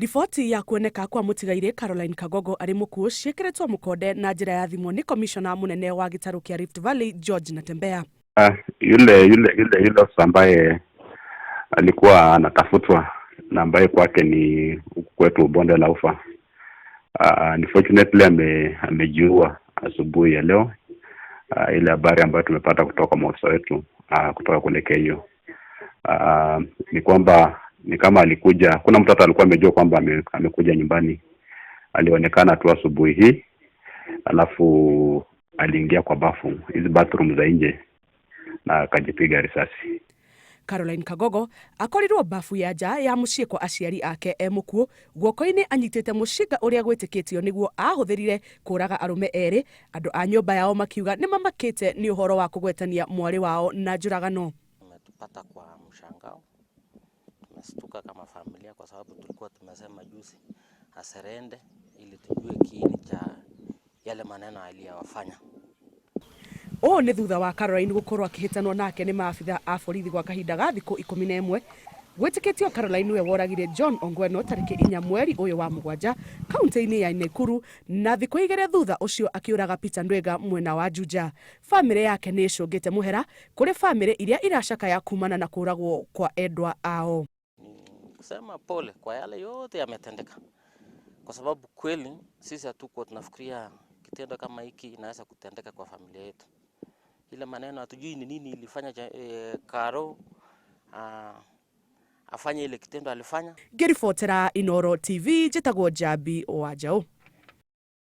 Riboti ya kuoneka kwa mũtigairĩ Caroline Kagogo arĩ mũkuũ ciĩkĩrĩtwo mũkonde na njĩra ya thimũ nĩ komishona mũnene wa gĩtarũ kĩa Rift Valley George Natembeya. Yule ofisa ambaye alikuwa anatafutwa na ambaye kwake ni huku kwetu bonde la Ufa, unfortunately amejiua asubuhi ya leo. Ile habari ambayo tumepata kutoka maafisa wetu kutoka kule KU ni kwamba ni kama alikuja, kuna mtoto alikuwa amejua kwamba amekuja nyumbani. Alionekana tu asubuhi hii, alafu aliingia kwa bafu, hizi bathroom za nje, na akajipiga risasi. Caroline Kagogo akorirwo bafu ya nja ya mũciĩ kwa aciari ake e mũkuũ, guoko-inĩ anyitĩte mũcinga ũrĩa gwĩtĩkĩtio nĩguo ahũthĩrire kũraga arũme erĩ. Andũ a nyũmba yao makiuga nĩ mamakĩte nĩ ũhoro wa kũgwetania mwarĩ wao na njũragano. Umetupata kwa mshangao, tumestuka kama familia kwa sababu tulikuwa tumesema juzi asurrender ili tujue kiini cha yale maneno aliyowafanya. Ũũ nĩ thutha wa Caroline gũkorwo akĩhĩtanwo nake nĩ maabitha a borithi gwa kahinda ga thikũ 11. Gwĩtĩkĩtio Caroline nĩwe woragire John Ongweno tarĩki 4 mweri ũyũ wa mũgwanja kaunti-inĩ ya Nakuru, na thikũ 2 thutha ũcio akĩũraga Peter Ndwiga mwena wa Juja. Bamĩrĩ yake nĩ ĩcũngĩte mũhera kũrĩ bamĩrĩ iria iracakaya kumana na kũragwo kwa endwa ao. Ni kusema pole kwa yale yote yametendeka, kwa sababu kweli sisi hatukuwa tunafikiria kitendo kama hiki inaweza kutendeka kwa familia yetu. Ile maneno hatujui ni nini ilifanya Karo afanye ile kitendo alifanya. Ngĩribotera Inooro TV, njĩtagwo Njambi wa Njaũ.